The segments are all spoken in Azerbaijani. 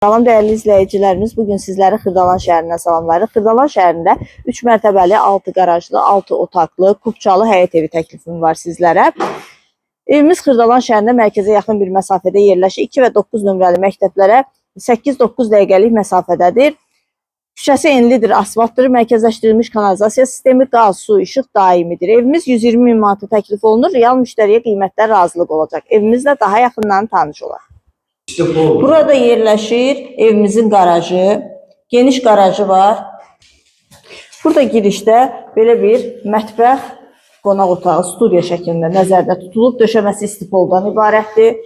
Salam dəyərli izləyicilərimiz, bu gün sizləri Xırdalan şəhərindən salamlayırıq. Xırdalan şəhərində 3 mərtəbəli, 6 qarajlı, 6 otaqlı, kupçalı həyət evi təklifim var sizlərə. Evimiz Xırdalan şəhərində mərkəzə yaxın bir məsafədə yerləşir. 2 və 9 nömrəli məktəblərə 8-9 dəqiqəlik məsafədədir. Küçəsi enlidir, asfaltdır, mərkəzləşdirilmiş kanalizasiya sistemi, qaz, su, işıq daimidir. Evimiz 120 min manata təklif olunur. Real müştəriyə qiymətdə razılıq olacaq. Evimizlə daha yaxından tanış olaq. İşte bu oldu. Burada yerləşir evimizin qarajı. Geniş qarajı var. Burada girişdə belə bir mətbəx, qonaq otağı, studiya şəklində nəzərdə tutulub. Döşəməsi istipoldan ibarətdir.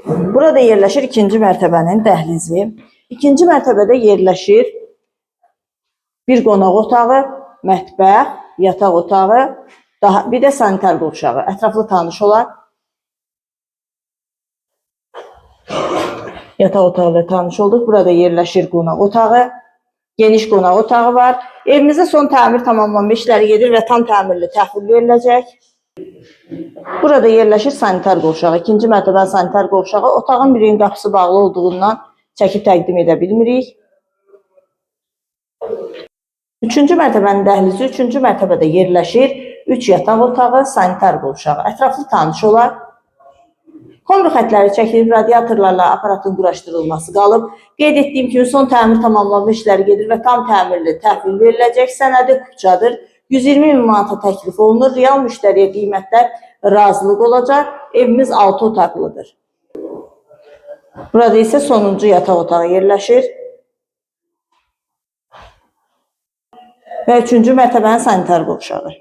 Burada yerləşir ikinci mərtəbənin dəhlizi. İkinci mərtəbədə yerləşir bir qonaq otağı, mətbəx, yataq otağı, daha bir də sanitar qovşağı. Ətraflı tanış olaq. Yataq otağı ilə tanış olduq. Burada yerləşir qonaq otağı. Geniş qonaq otağı var. Evimizdə son təmir tamamlanma işləri gedir və tam təmirli təhvil veriləcək. Burada yerləşir sanitar qovşağı. İkinci mərtəbə sanitar qovşağı. Otağın birinin qapısı bağlı olduğundan çəkib təqdim edə bilmirik. Üçüncü mərtəbənin dəhlizi üçüncü mərtəbədə yerləşir. Üç yataq otağı, sanitar qovşağı. Ətraflı tanış olaq. Kombi xətləri çəkilib, radiatorlarla aparatın quraşdırılması qalıb. Qeyd etdiyim kimi son təmir tamamlanma işləri gedir və tam təmirli təhvil veriləcək. Sənədi kupçadır. 120 min manata təklif olunur. Real müştəriyə qiymətdə razılıq olacaq. Evimiz 6 otaqlıdır. Burada isə sonuncu yataq otağı yerləşir. Və üçüncü mərtəbənin sanitar qovşağı.